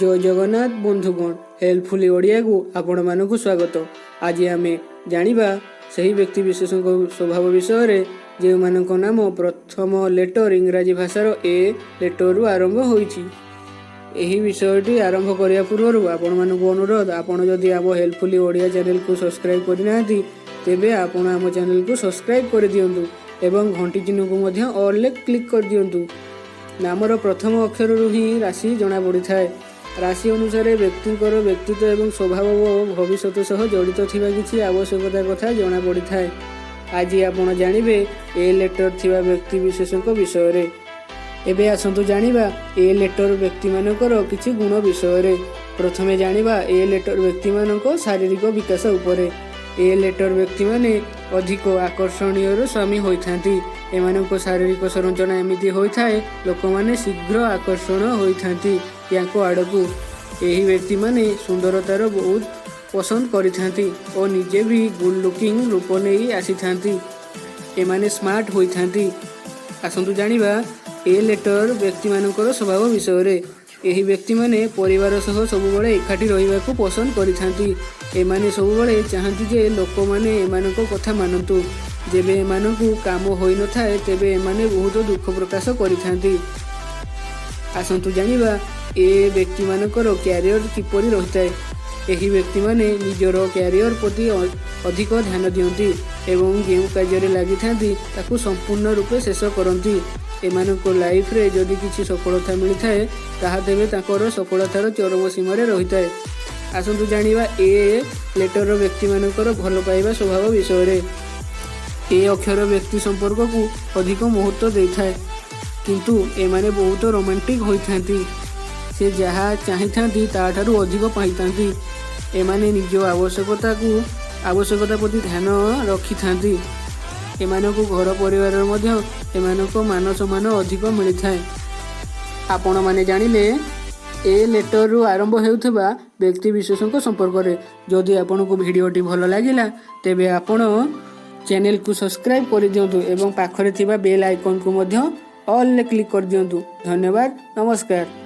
ଜୟ ଜଗନ୍ନାଥ ବନ୍ଧୁଗଣ, ହେଲ୍ପଫୁଲି ଓଡ଼ିଆକୁ ଆପଣମାନଙ୍କୁ ସ୍ୱାଗତ। ଆଜି ଆମେ ଜାଣିବା ସେହି ବ୍ୟକ୍ତି ବିଶେଷଙ୍କ ସ୍ୱଭାବ ବିଷୟରେ, ଯେଉଁମାନଙ୍କ ନାମ ପ୍ରଥମ ଲେଟର ଇଂରାଜୀ ଭାଷାର ଏ ଲେଟରରୁ ଆରମ୍ଭ ହୋଇଛି। ଏହି ବିଷୟଟି ଆରମ୍ଭ କରିବା ପୂର୍ବରୁ ଆପଣମାନଙ୍କୁ ଅନୁରୋଧ, ଆପଣ ଯଦି ଆମ ହେଲ୍ପଫୁଲି ଓଡ଼ିଆ ଚ୍ୟାନେଲକୁ ସବସ୍କ୍ରାଇବ୍ କରିନାହାନ୍ତି, ତେବେ ଆପଣ ଆମ ଚ୍ୟାନେଲକୁ ସବସ୍କ୍ରାଇବ୍ କରିଦିଅନ୍ତୁ ଏବଂ ଘଣ୍ଟି ଚିହ୍ନକୁ ମଧ୍ୟ ଅଲ୍ରେ କ୍ଲିକ୍ କରିଦିଅନ୍ତୁ। ନାମର ପ୍ରଥମ ଅକ୍ଷରରୁ ହିଁ ରାଶି ଜଣାପଡ଼ିଥାଏ। ରାଶି ଅନୁସାରେ ବ୍ୟକ୍ତିଙ୍କର ବ୍ୟକ୍ତିତ୍ୱ ଏବଂ ସ୍ୱଭାବ ଓ ଭବିଷ୍ୟତ ସହ ଜଡ଼ିତ ଥିବା କିଛି ଆବଶ୍ୟକତା କଥା ଜଣାପଡ଼ିଥାଏ। ଆଜି ଆପଣ ଜାଣିବେ ଏ ଲେଟର ଥିବା ବ୍ୟକ୍ତି ବିଶେଷଙ୍କ ବିଷୟରେ। ଏବେ ଆସନ୍ତୁ ଜାଣିବା ଏ ଲେଟର ବ୍ୟକ୍ତିମାନଙ୍କର କିଛି ଗୁଣ ବିଷୟରେ। ପ୍ରଥମେ ଜାଣିବା ଏ ଲେଟର ବ୍ୟକ୍ତିମାନଙ୍କ ଶାରୀରିକ ବିକାଶ ଉପରେ। ଏ ଲେଟର ବ୍ୟକ୍ତିମାନେ ଅଧିକ ଆକର୍ଷଣୀୟର ସ୍ୱାମୀ ହୋଇଥାନ୍ତି। ଏମାନଙ୍କ ଶାରୀରିକ ସଂରଚନା ଏମିତି ହୋଇଥାଏ, ଲୋକମାନେ ଶୀଘ୍ର ଆକର୍ଷଣ ହୋଇଥାନ୍ତି ୟାଙ୍କ ଆଡ଼କୁ। ଏହି ବ୍ୟକ୍ତିମାନେ ସୁନ୍ଦରତାର ବହୁତ ପସନ୍ଦ କରିଥାନ୍ତି ଓ ନିଜେ ବି ଗୁଡ୍ ଲୁକିଂ ରୂପ ନେଇ ଆସିଥାନ୍ତି। ଏମାନେ ସ୍ମାର୍ଟ ହୋଇଥାନ୍ତି। ଆସନ୍ତୁ ଜାଣିବା ଏ ଲେଟର ବ୍ୟକ୍ତିମାନଙ୍କର ସ୍ୱଭାବ ବିଷୟରେ। ଏହି ବ୍ୟକ୍ତିମାନେ ପରିବାର ସହ ସବୁବେଳେ ଏକାଠି ରହିବାକୁ ପସନ୍ଦ କରିଥାନ୍ତି। ଏମାନେ ସବୁବେଳେ ଚାହାନ୍ତି ଯେ ଲୋକମାନେ ଏମାନଙ୍କ କଥା ମାନନ୍ତୁ। ଯେବେ ଏମାନଙ୍କୁ କାମ ହୋଇନଥାଏ, ତେବେ ଏମାନେ ବହୁତ ଦୁଃଖ ପ୍ରକାଶ କରିଥାନ୍ତି। ଆସନ୍ତୁ ଜାଣିବା ଏ ବ୍ୟକ୍ତିମାନଙ୍କର କ୍ୟାରିୟର କିପରି ରହିଥାଏ। ଏହି ବ୍ୟକ୍ତିମାନେ ନିଜର କ୍ୟାରିୟର ପ୍ରତି ଅଧିକ ଧ୍ୟାନ ଦିଅନ୍ତି ଏବଂ ଯେଉଁ କାର୍ଯ୍ୟରେ ଲାଗିଥାନ୍ତି, ତାକୁ ସମ୍ପୂର୍ଣ୍ଣ ରୂପେ ଶେଷ କରନ୍ତି। ଏମାନଙ୍କ ଲାଇଫରେ ଯଦି କିଛି ସଫଳତା ମିଳିଥାଏ, ତାହା ତେବେ ତାଙ୍କର ସଫଳତାର ଚରମ ସୀମାରେ ରହିଥାଏ। ଆସନ୍ତୁ ଜାଣିବା ଏ ଲେଟରର ବ୍ୟକ୍ତିମାନଙ୍କର ଭଲ ପାଇବା ସ୍ୱଭାବ ବିଷୟରେ। ଏ ଅକ୍ଷର ବ୍ୟକ୍ତି ସମ୍ପର୍କକୁ ଅଧିକ ମହତ୍ତ୍ୱ ଦେଇଥାଏ, କିନ୍ତୁ ଏମାନେ ବହୁତ ରୋମାଣ୍ଟିକ୍ ହୋଇଥାନ୍ତି। ସେ ଯାହା ଚାହିଁଥାନ୍ତି, ତାଠାରୁ ଅଧିକ ପାଇଥାନ୍ତି। ଏମାନେ ନିଜ ଆବଶ୍ୟକତା ପ୍ରତି ଧ୍ୟାନ ରଖିଥାନ୍ତି। ଏମାନଙ୍କୁ ଘର ପରିବାରରେ ମଧ୍ୟ ଏମାନଙ୍କ ମାନ ସମ୍ମାନ ଅଧିକ ମିଳିଥାଏ। ଆପଣମାନେ ଜାଣିଲେ ଏ ଲେଟରରୁ ଆରମ୍ଭ ହେଉଥିବା ବ୍ୟକ୍ତି ବିଶେଷଙ୍କ ସମ୍ପର୍କରେ। ଯଦି ଆପଣଙ୍କୁ ଭିଡ଼ିଓଟି ଭଲ ଲାଗିଲା, ତେବେ ଆପଣ ଚ୍ୟାନେଲକୁ ସବସ୍କ୍ରାଇବ୍ କରିଦିଅନ୍ତୁ ଏବଂ ପାଖରେ ଥିବା ବେଲ୍ ଆଇକନ୍କୁ ମଧ୍ୟ ଅଲ୍ରେ କ୍ଲିକ୍ କରିଦିଅନ୍ତୁ। ଧନ୍ୟବାଦ, ନମସ୍କାର।